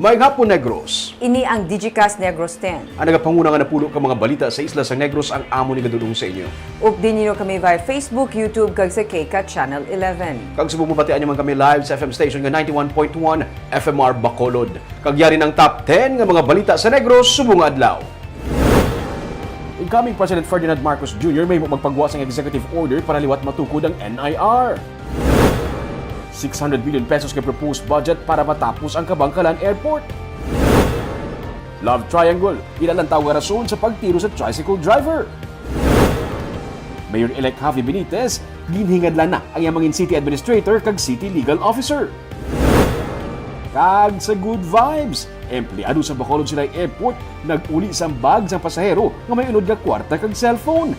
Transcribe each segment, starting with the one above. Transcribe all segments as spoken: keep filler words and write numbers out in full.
Maayong hapon, Negros. Ini ang Digicast Negros ten. Ang nagapanguna nga napulo ka mga balita sa isla sang Negros ang amon igadul-ong sa inyo. Updi ninyo kami via Facebook, YouTube, kag sa KCAT Channel eleven. Kag subong mabatian nyo man kami live sa F M station nga ninety-one point one F M R Bacolod. Kag yari na ang top ten nga mga balita sa Negros subong nga adlaw. Incoming President Ferdinand Marcos Junior may magpagwa sang executive order para liwat matukod ang N I R. Six hundred million pesos ka proposed budget para matapos ang Kabankalan Airport. Love triangle, ila lang tawag rason sa pagtiro sa tricycle driver. Mayor-elect Javi Benitez, ginhingadlan na ang iyang mangin city administrator kag city legal officer. Kag sa good vibes, empleyado sa Bacolod Silay Airport nag-uli sang bag sang pasahero nga may unod nga kwarta kag cellphone.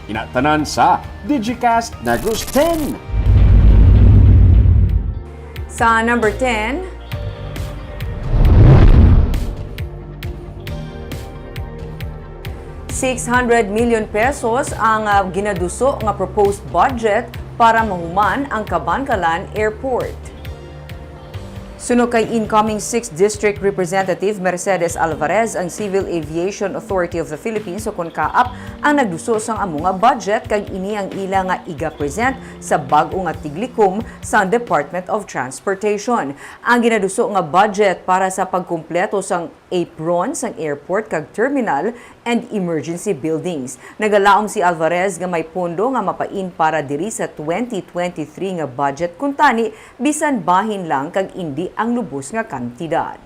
Ina tanan sa Digicast Negros ten. Sa number ten, six hundred million pesos ang, ah, ginaduso nga proposed budget para mahuman ang Kabankalan Airport. Suno kay incoming sixth District Representative Mercedes Alvarez, ang Civil Aviation Authority of the Philippines o kon CAAP ang nagduso sang amo nga budget, kag ini ang ila nga iga-present sa bag-o nga tiglikom sang Department of Transportation. Ang ginaduso nga budget para sa pagkumpleto sang apron sang airport kag terminal and emergency buildings. Nagalaom si Alvarez nga may pondo nga mapain para diri sa twenty twenty-three nga budget, kuntani bisan bahin lang kag indi ang lubos nga kantidad.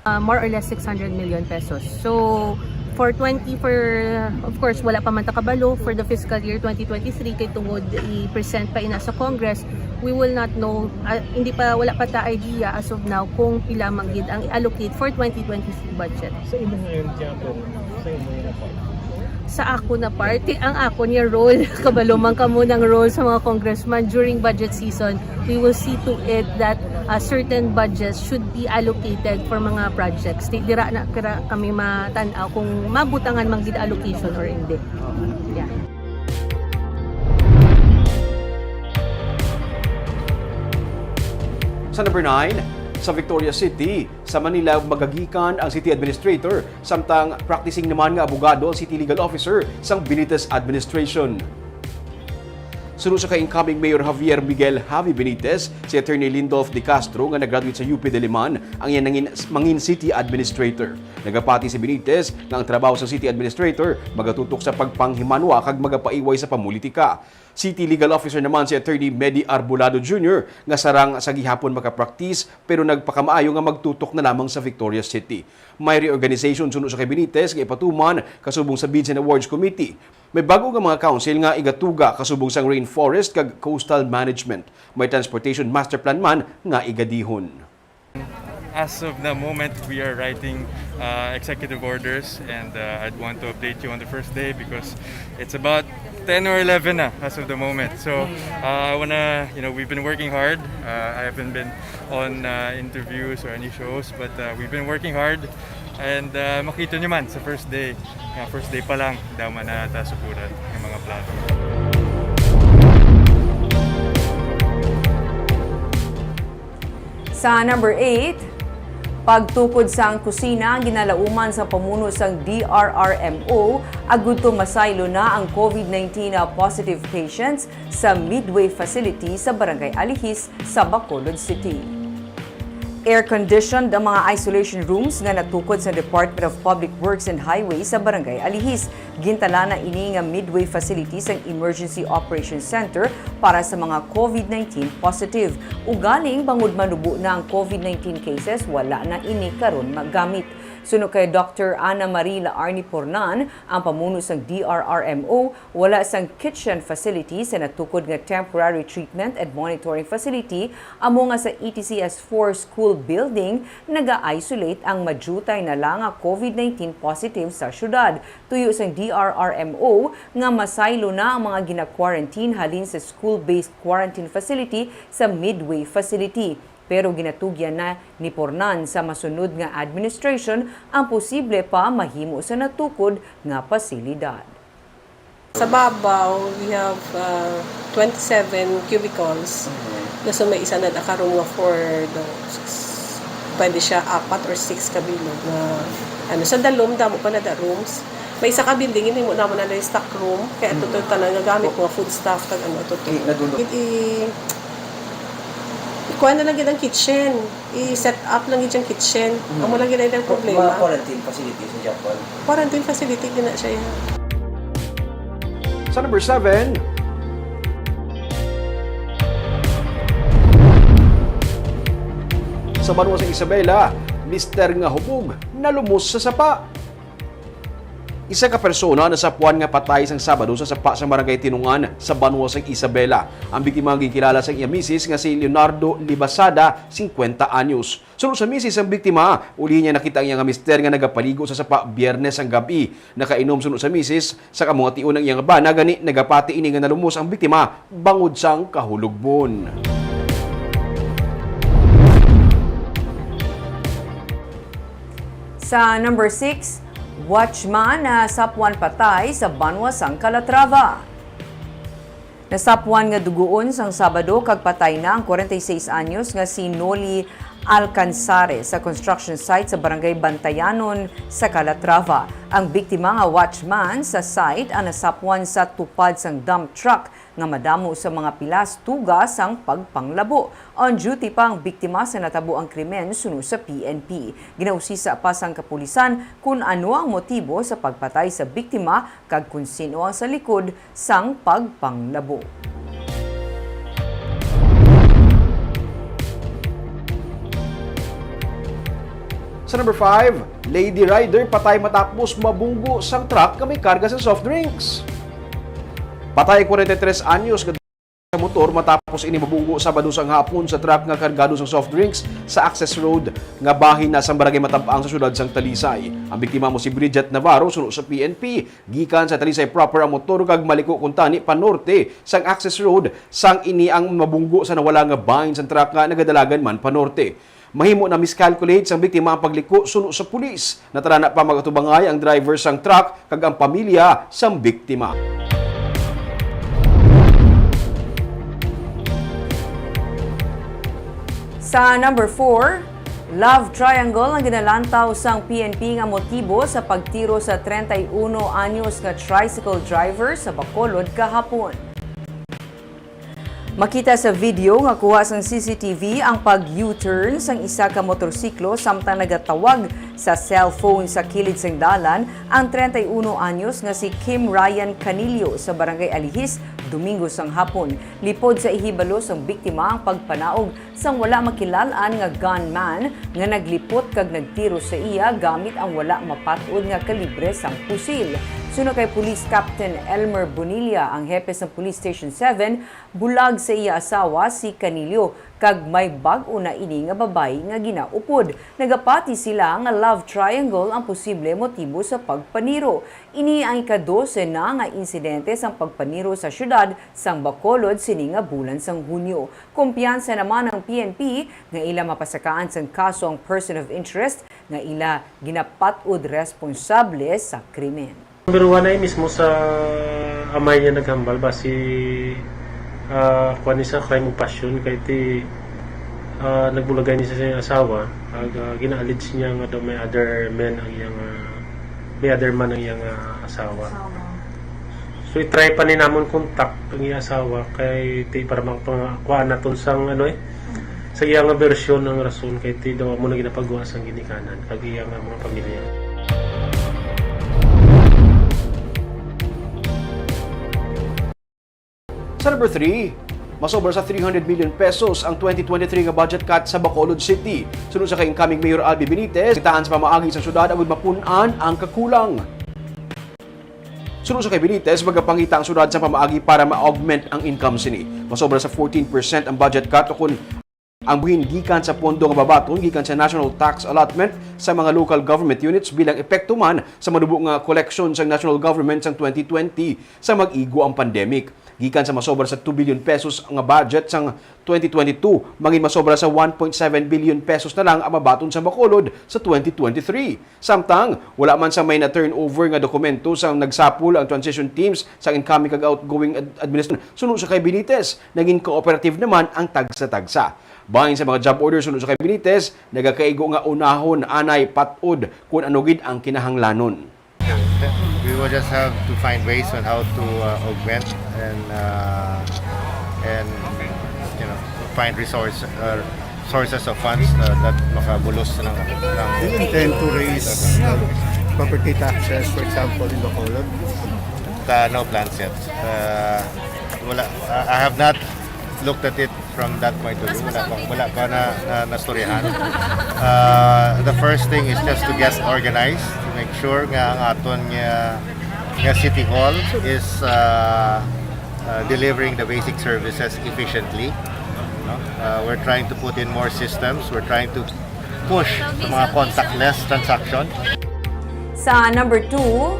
Uh, more or less six hundred million pesos. So, for twenty, for, of course, wala pa man ta kabalo for the fiscal year twenty twenty-three, kay tungod i-present pa ina sa Congress, we will not know, uh, hindi pa, wala pa ta idea as of now kung pila man gid ang i-allocate for twenty twenty-three budget. Sa imo ngayon, Tiago, sa imo nga part? Sa ako na parte, ang ako niya role, kabalo man kamo ng role sa mga congressman during budget season, we will see to it that, uh, certain budgets should be allocated for mga projects. Di, dira na kira kami matan-aw kung mabutangan man gid allocation or hindi. Yeah. Sa number nine, sa Victoria City, sa Manila, magagikan ang city administrator, samtang practicing naman nga abogado ang city legal officer sang Benitez administration. Suno sa kay incoming Mayor Javier Miguel Javi Benitez, si Attorney Lindolph De Castro nga nag-graduate sa U P Diliman ang iya nangin-, mangin city administrator. Nagapati si Benitez nga ang trabaho sa city administrator magatutok sa pagpanghimanwa kag magapaiway sa pamulitika. City Legal Officer naman si Attorney Medi Arbolado Junior nga sarang sa gihapon makapraktis pero nagpakamaayo nga magtutok na lamang sa Victoria City. May reorganization suno sa kay Benitez nga ipatuman kasubong sa Bids and Awards Committee. May bag-o nga mga council nga igatuga kasubong sang Rainforest kag Coastal Management. May Transportation Master Plan man nga igadihon. As of the moment, we are writing, uh, executive orders, and, uh, I'd want to update you on the first day because it's about ten or eleven na as of the moment. So, uh, I wanna, you know, we've been working hard. Uh, I haven't been on, uh, interviews or any shows, but, uh, we've been working hard. And, uh, makita nyo man sa first day, nga first day pa lang, dama na ta sukuran ang mga plano. Sa number eight, pagtukod sang kusina ang ginalauman sang pamuno sang D R R M O agud to masaylo na ang COVID nineteen positive patients sa Midway facility sa Barangay Alihis sa Bacolod City. Air-conditioned ang mga isolation rooms nga natukod sa Department of Public Works and Highways sa Barangay Alihis. Gintalaan na ini nga Midway facility sang Emergency Operations Center para sa mga COVID nineteen positive. Ugaling, bangod manubo na ang COVID nineteen cases, wala na ini karon magamit. Suno kay Doctor Ana Marie Laarni Pornan, ang pamuno sang D R R M O, wala sang kitchen facility sa natukod nga temporary treatment and monitoring facility, amo nga sa E T C S four school building, naga-isolate ang madiutay na lang nga COVID nineteen positive sa syudad. Tuyo sang D R R M O nga masaylo na ang mga gina-quarantine halin sa school-based quarantine facility sa Midway facility. Pero ginatugyan na ni Pornan sa masunod nga administration ang posible pa mahimo sa natukod nga pasilidad. Sa babaw, we have, uh, twenty-seven cubicles. Gusto may isa na da ka room nga for the six, Pwede siya apat or six ka bilog nga, ano, sa dalom, damo pa na da rooms. May isa ka building, yun, mo naman na lang yung stock room. Kaya ito, ito tanan nga gamit, mga food stuff, kag ano, ito, ito. Kay nadulog. I, i, ikuha na lang gid ang kitchen. I-set up lang gid yung kitchen. Amo lang gid ang problema. Mga quarantine facility sa Japan. Quarantine facility gid na siya, yeah. Sa number seven, sa banwa sa Isabela, mister nga hubog nalumos sa sapa. Isa ka persona nasapuan nga patay sang Sabado sa sapa sa Barangay Tinungan sa banwa sang Isabela. Ang biktima ang ginkilala sang iya misis nga si Leonardo Libasada, singkwenta anyos. Suno sa misis sang biktima, uli niya nakita ang iya nga mister nga nagapaligo sa sapa Biyernes sang gab-i. Nakainom suno sa misis sang amo nga tion ang iya nga bana, gani nagapati ini nga nalumos ang biktima bangod sang kahulogmon. Sa number six, watchman nasapuan patay sa banwa sang Calatrava. Nasapuan nga dugoon sang Sabado kag patay na ang kwarenta y seis anyos nga si Noli Alcanzare sa construction site sa Barangay Bantayanon sa Calatrava. Ang biktima nga watchman sa site ang nasapuan sa tupad sang dump truck nga madamo sa mga pilas tuga sang pagpanglabo. On duty pa ang biktima sa natabo ang krimen suno sa P N P. Ginausisa pa sang kapulisan kon ano ang motibo sa pagpatay sa biktima kag kon sin-o ang sa likod sang pagpanglabo. Sa number five, lady rider patay matapos mabunggo sang truck nga may karga sa soft drinks. Patay kwarenta y tres anyos nga sa motor matapos ini mabunggo Sabado sang hapon sa truck nga kargado sang soft drinks sa access road nga bahin na sang Barangay Matab-ang sa siyudad sang Talisay. Ang biktima mo si Bridget Navarro, suno sa P N P. Gikan sa Talisay proper ang motor kag maliko kuntani panorte sang access road, sang ini ang mabunggo sa nawala nga bahin sang truck nga nagadalagan man panorte. Mahimo na miscalculate sang biktima ang pagliko suno sa pulis. Natarana pa magatubangay ang driver sang truck kag ang pamilya sang biktima. Sa number four, love triangle ang ginalantaw sang P N P nga motibo sa pagtiro sa treinta y uno anyos nga tricycle driver sa Bacolod kahapon. Makita sa video nga kuha sang C C T V ang pag-U-turn sang isa ka motorsiklo samtang nagatawag sa cellphone sa kilid sang dalan ang treinta y uno anyos nga si Kim Ryan Canillo sa Barangay Alihis, Domingo sang hapon. Lipod sa ihibalo sang biktima ang pagpanaog sang wala makilal-an nga gunman nga naglipot kag nagtiro sa iya gamit ang wala mapat-od nga kalibre sang pusil. Suno kay Police Captain Elmer Bonilla, ang hepe sang Police Station seven, bulag sa iya asawa si Canillo, kag may bag-o na ini nga babayi nga ginaupod. Nagapati sila nga love triangle ang posible motibo sa pagpaniro. Ini ang ika-dose na nga insidente sang pagpaniro sa siyudad sang Bacolod sini nga bulan sang Hunyo. Kumpiyansa naman ang P N P nga ila mapasakaan sang kaso ang person of interest nga ila ginapat-od responsable sa krimen. Number one ay mismo sa amay niya naghambal ba si, ah, kuwan ni sa crime of passion kay ti, ah, nagbulagay ni sa iyang asawa, ag, ah, gina-allege niya nga daw may other men ang iyang, ah, may other man ang iyang, ah, asawa. So i-try pa ni namon contact ang iyang asawa kay ti para makakuha naton sang ano eh, sa iya nga bersyon ang rason kay ti daw amo na ginapagawa sang ginikanan kag iya nga mga pamilya. Sa number three, masobra sa three hundred million pesos ang twenty twenty-three nga budget cut sa Bacolod City. Suno sa kay incoming Mayor Albi Benitez, kitaan sa pamaagi sa syudad agud mapun-an ang kakulang. Suno sa kay Benitez, magapangita ang syudad sa pamaagi para ma-augment ang income sini. Masobra sa fourteen percent ang budget cut, ukon ang buhin gikan sa pondo nga babaton gikan sa national tax allotment sa mga local government units bilang epekto man sa manubo nga koleksyon sa national government sang twenty twenty sa mag-igo ang pandemic. Gikan sa masobra sa two billion pesos nga budget sang twenty twenty-two, mangin masobra sa one point seven billion pesos na lang ang mabaton sa Bacolod sa twenty twenty-three. Samtang, wala man sa may na-turnover nga dokumento sang nagsapol ang transition teams sa incoming kag outgoing ad-, administration. Suno sa kay Benitez, naging cooperative naman ang tagsa-tagsa. Bahin sa mga job order suno sa kay Benitez, nagakaigo nga unahon anay pat-od kon ano gid ang kinahanglanon. We will just have to find ways on how to uh, augment and uh, and you know find resource uh, sources of funds uh, that makabulos ng, ng We intend to raise uh, property taxes, for example, in Bacolod. Uh, no plans yet. Uh, wala, I have not looked at it from that point of view. Wala pa, wala pa na, na nastoryahan. Uh, the first thing is just to get organized, to make sure nga ang aton nga, nga City Hall is uh, uh, delivering the basic services efficiently. No? Uh, we're trying to put in more systems. We're trying to push sa mga contactless transaction. Sa number two,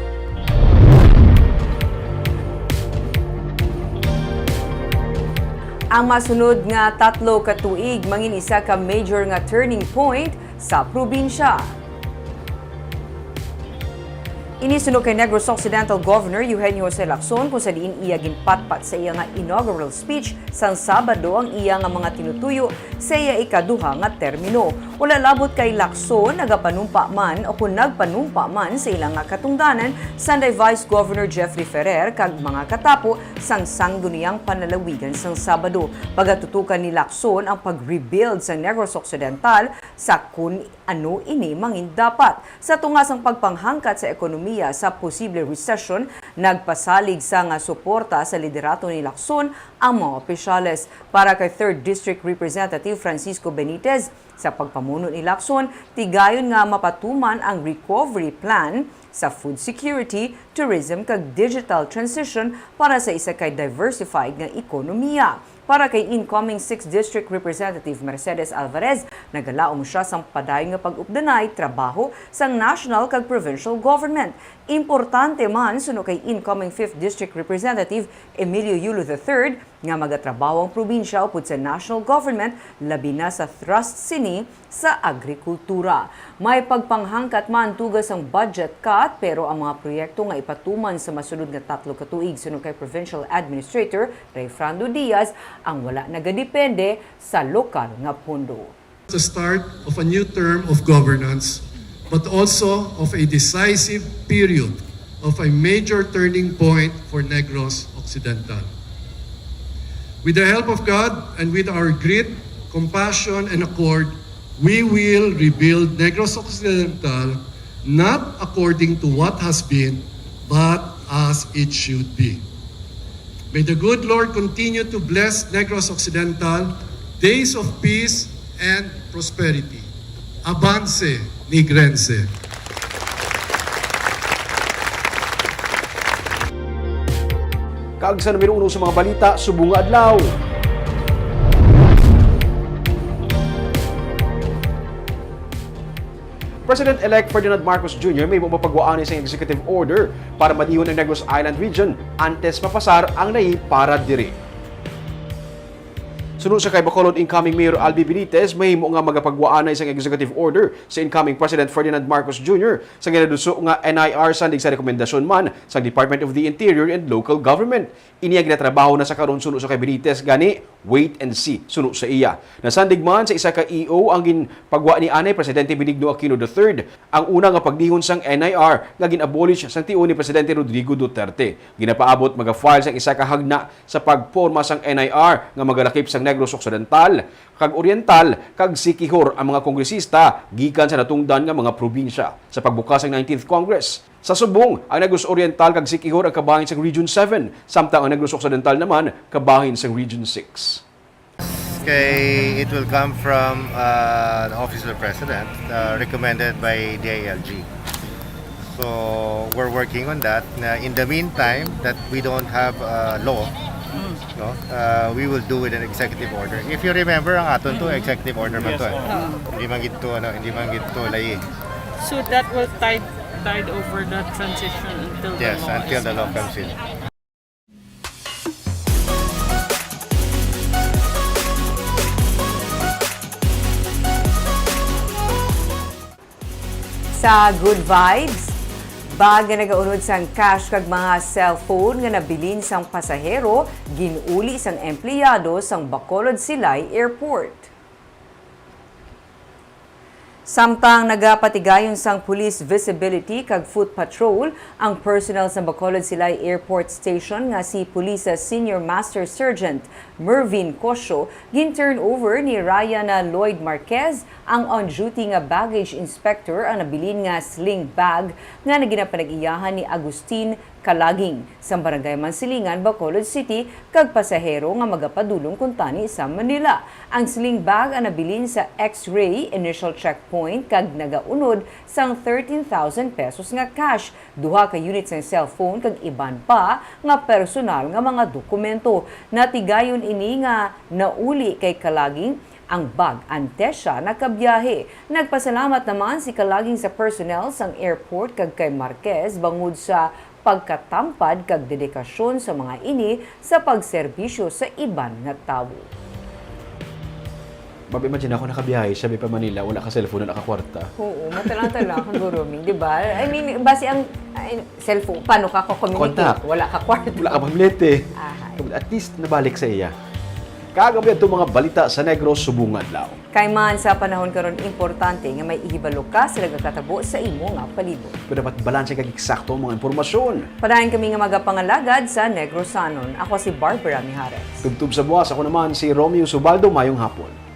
ang masunod nga tatlo ka tuig mangin isa ka major nga turning point sa probinsya. Ini suno kay Negros Occidental Governor Eugenio Jose Lacson, kung sa diin iya ginpatpat sa iya nga inaugural speech sang Sabado ang iya nga mga tinutuyo sa iya ikaduha nga termino. Wala labot kay Lacson, nagapanumpa man o kung nagpanumpa man sa ila nga katungdanan, sanday Vice Governor Jeffrey Ferrer kag mga katapo sang Sangguniang Panlalawigan sang Sabado. Pagatutukan ni Lacson ang pag-rebuild sang Negros Occidental sa kun ano ini mangin dapat. Sa tunga sang pagpanghangkat sa ekonomiya sa posible recession, nagpasalig sa nga suporta sa liderato ni Lacson ang mga opisyales. Para kay Third District Representative Francisco Benitez, sa pagpamuno ni Lacson, tigayon nga mapatuman ang recovery plan sa food security, tourism kag digital transition para sa isa kay diversified nga ekonomiya. Para kay incoming Sixth District Representative Mercedes Alvarez, nagalaom siya sang padayon nga pag-updanay trabaho sang national kag provincial government. Importante man, suno kay incoming Fifth District Representative Emilio Yulo the third, nga magatrabaho ang probinsya upod sa national government, labi na sa thrust sini sa agrikultura. May pagpanghangkat man tuga sang budget cut, pero ang mga proyekto nga ipatuman sa masunod nga tatlo ka tuig, suno kay Provincial Administrator Rayfrando Diaz, ang wala nagadepende sa lokal nga pondo. The start of a new term of governance, but also of a decisive period of a major turning point for Negros Occidental. With the help of God and with our grit, compassion, and accord, we will rebuild Negros Occidental not according to what has been, but as it should be. May the good Lord continue to bless Negros Occidental, days of peace and prosperity. Avance, Negrense! Kag sa numero uno sa mga balita subong nga adlaw. President-elect Ferdinand Marcos Junior mahimo mapagwaanay sang executive order para madihon ang Negros Island Region antes mapasar ang Nayib Parade diri. Suno sa kay Bacolod incoming Mayor Albi Benitez, mahimo nga magapagwaanay sang executive order sa incoming President Ferdinand Marcos Junior sa ginaduso nga N I R sandig sa rekomendasyon man sa Department of the Interior and Local Government. Ini ang ginatrabaho na sa karon suno sa kay Benitez, gani wait and see suno sa iya. Nasandig man sa isa ka E O ang ginpagwa ni anay Presidente Benigno Aquino the third, ang una nga pagdihon sang N I R nga gin-abolish sang tion ni Presidente Rodrigo Duterte. Ginapaabot maga-file sang isa ka hagna sa pagporma sang N I R nga magalakip sang Negros Occidental kag Oriental kag Siquijor ang mga kongresista gikan sa natungdan nga mga probinsya sa pagbukas sang nineteenth Congress. Sa subong, ang Negros Oriental kag Siquijor ang kabahin sang Region seven, samtang ang Negros Occidental naman kabahin sang Region six. Kay it will come from uh, the Office of the President, uh, recommended by D I L G. So we're working on that. Na in the meantime, that we don't have uh, law, no, uh, we will do with an executive order. If you remember, ang aton to executive order man to eh. Hindi man gid to, ano, hindi man gid to layi. So that will tide tide over the transition until the Yes, law until is the law passed. Comes in. Sa Good Vibes, bag nga nagaunod sang cash kag mga cellphone nga nabilin sang pasahero, gin-uli sang empleyado sang Bacolod Silay Airport. Samtang nagapatigayon sang police visibility kag foot patrol ang personnel sa Bacolod Silay Airport Station nga si Police Senior Master Sergeant Mervin Cosio, gin-turn over ni Ryan Lloyd Marquez, ang on-duty nga baggage inspector, ang nabilin nga sling bag nga naginapanag-iyahan ni Agustin Kalaging, sang Barangay Mansilingan, Bacolod City, kag pasahero nga magapadulong kuntani sa Manila. Ang sling bag ang nabilin sa X-ray initial checkpoint kag nagaunod sang thirteen thousand pesos nga cash, duha ka units nga cellphone kag iban pa nga personal nga mga dokumento. Natigayon ini nga nauli kay Kalaging ang bag antes siya nakabiyahe. Nagpasalamat naman si Kalaging sa personnel sang airport kag kay Marquez bangod sa pagkatampad kag dedikasyon sa mga ini sa pagserbisyo sa iban nga tawo. Mag-imagine ako, nakabiyahe siya pa Manila, wala ka cellphone, wala ka kwarta. Oo, matala-tala kang guruming, di ba? I mean, basi ang ay, cellphone, paano ka ko-communicate? Contact. Wala ka kwarta. Wala ka pamilete. Ahay. At least nabalik sa iya. Kag ang mga balita sa Negros subong nga adlaw. Kay man sa panahon karon, importante nga may ihibalo ka sa nagakatabo sa imo nga palibot. Pero dapat balanse kag eksakto ang mga impormasyon. Padayon kami nga magapangalagad sa Negrosanon. Ako si Barbara Mijares. Tubtob sa buwas, ako naman si Romeo Subaldo. Mayong hapon.